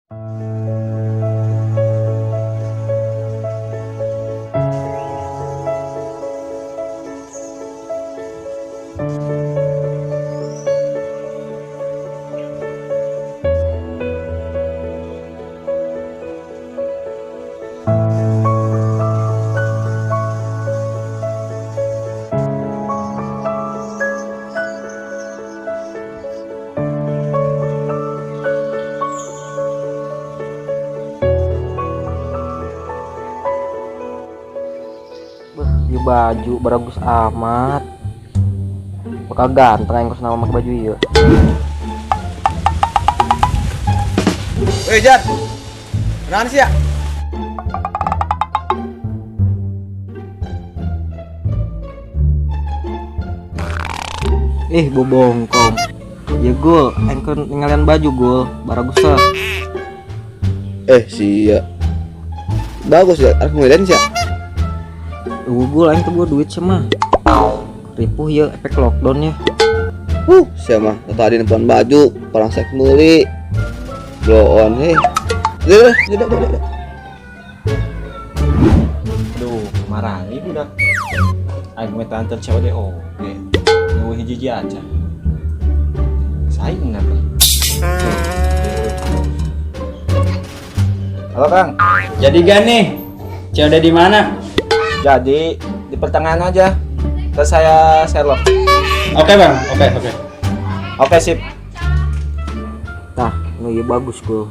Beuh, ieu baju bagus amat. Bakal ganteng aing kos nama make baju ieu. Eh, Jar. Kenapa sih ya? Ih, bobongkong. Ya gul, aing keur ningalian baju gul, baragus lah. Eh, sia. Bagus ya, aku ngeliatin sih ya. Gul, aing tuh gua duit sih mah. Ripuh ya efek lockdown ya. Sia mah tadi nempuan baju, perang sek meuli. Blow on heh. Udah, udah, udah, udah. Aduh, marah ibu dah. Aing mah antar cewek deh, oke. Ngewe hiji aja. Saing kenapa? Halo Kang. Jadi gak nih? COD di mana? Jadi di pertengahan aja. Terus saya Sherlock. Oke bang, oke oke. Oke sip. Tah, nu ieu bagus gul.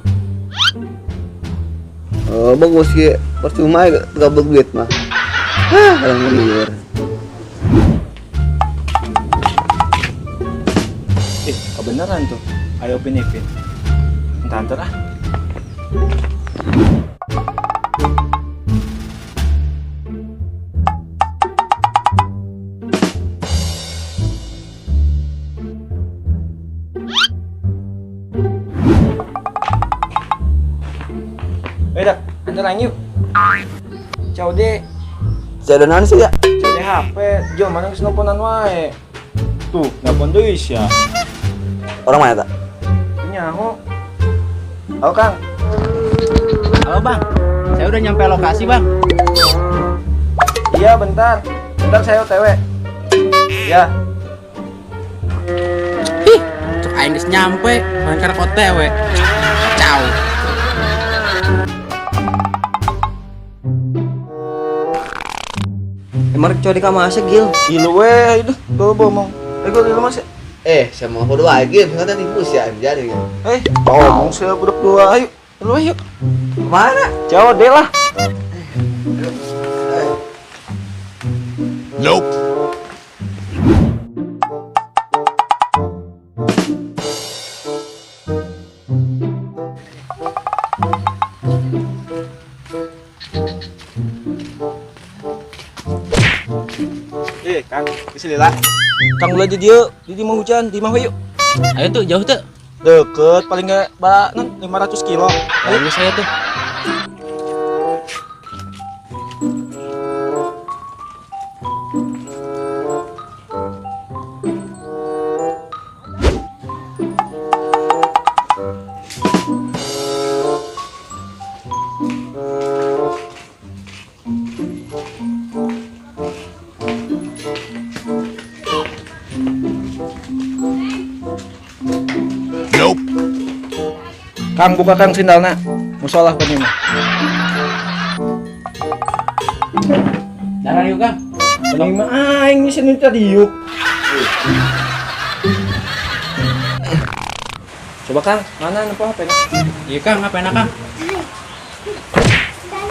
Oh, bagus sih. Percuma ya gabung duit mah. Hah, orang liur. Ih, kebenaran tuh. Ayo Upin Ipin. Entar antar ah. Dak, antar aing yuk. COD, Jadonan sih ya. COD HP, Jo mana geus nelponan wae. Tuh, nelpon deui sia. Orang mana tak? Nyaho. Halo Kang. Halo bang, saya udah nyampe lokasi bang. Iya, bentar. Bentar saya OTW. Ya. Ih, cek aing geus nyampe, main karek OTW. Ciao. Emang COD ka masa gil? Gila weh, itu tuh bomong. Eh, gua di rumah sih. Eh, saya mau bodoh lagi, misalnya tipu sih ya, jadi kan. Eh, ngomong saya budak dua, ayo. Lu ayo. Mana? COD lah. Nope. Eh, Kang, lah. Kang ulah di dieu, di mah hujan, di mah we yuk. Ayo tuh, jauh tuh. Deket, paling nggak ba, non, 500 kilo. Ayo saya tuh. Nope. Kang, buka Kang sindalna. Musolah kan ini. Darah yuk Kang. Ini mah aing sini tadi yuk. Coba Kang, mana nempo HP-nya? Iya Kang, apa enak Kang?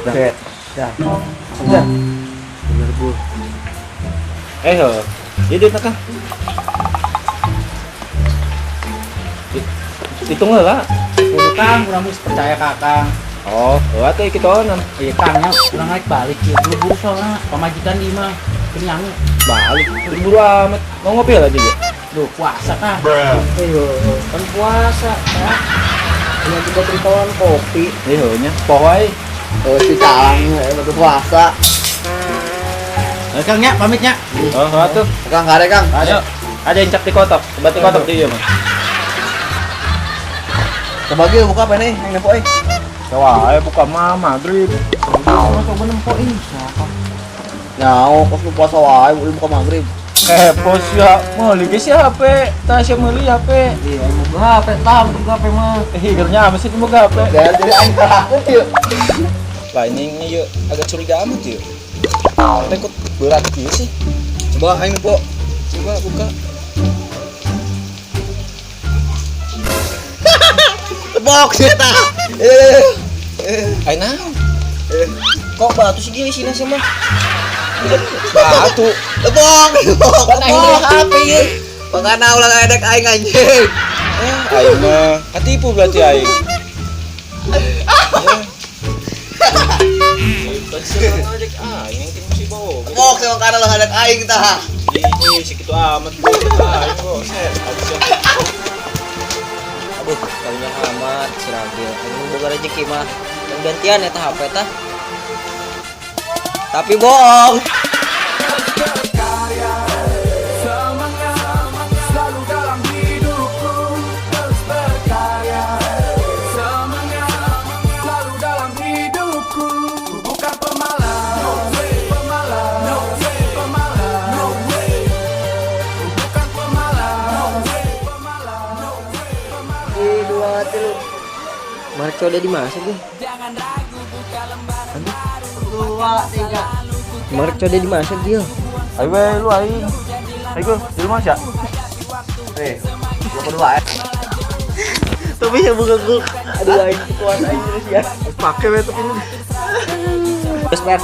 Dah. Dah. Udah. Bener gul. Eh, heuh. Ieu duitna Kang. Hitung heula. Kudu Kang, kurang geus percaya ka Kang. Oh, heuh atuh kitu onan. Iya Kang, ya, kurang naik balik ya. Buru-buru soalnya pamajikan di mah kenyang. Balik buru-buru amat. Mau ngopi lah juga. Duh, puasa Kang. Bruh. Ayo, kan puasa, ya. Ini juga beritahuan kopi. Iya, heuh nya. Poho ai. Oh, si calang, waktu puasa. Ayo Kang ya, pamit ya. Oh, heuh atuh. Kang, kare Kang. Ada. Ada yang cak di kotak. Berarti kotak di ieu mah. Coba ge buka apa nih? Yang nempo euy. Coba buka mah maghrib. Coba nempo ini siapa? Nyaho kos nu puasa wae buka maghrib. Kepo sia, meuli ge sia HP. Tah sia meuli HP. Iya, mau HP tah, mau HP mah. Eh, gernya apa sih mau HP? Dan jadi aing takut yuk. Lah ini yuk agak curiga amat yuk. Tapi kok berat gitu sih? Coba aing nempo. Coba buka. Tebok sih tah. Ayo naon? Kok batu sih gini sini sama? Batu. Tebok. Kan aing dari HP ya. Makana ulah ngadek aing anjing. Aing mah ketipu berarti aing. Tebok sih makana ulah ngadek aing tah. Ih, segitu amat aing kok. Aduh, kaunya amat si Ragil. Aing boga rezeki mah. Yang gantian eta HP tah. Tapi bohong. Marco ada di mana sih? Dua, tiga. Marco ada di mana sih dia? Ayo we lu aing. Ayo di rumah sih. Eh, gua kedua ya. Tapi ya buka gua. Aduh aing kuat aing terus ya. Pakai we tapi ini. Terus mer.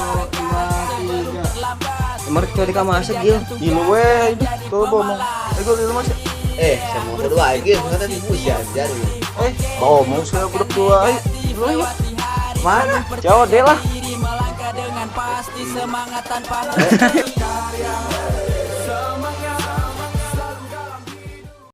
Marco di kamar sih Gil. Ih lu we ini tuh bomong. Ayo di rumah sih. Eh, saya mau kedua aing geus kata tipu sih anjir. Eh, bomong saya budak dua ayo. Lu ayo. Mana? Jauh deh lah.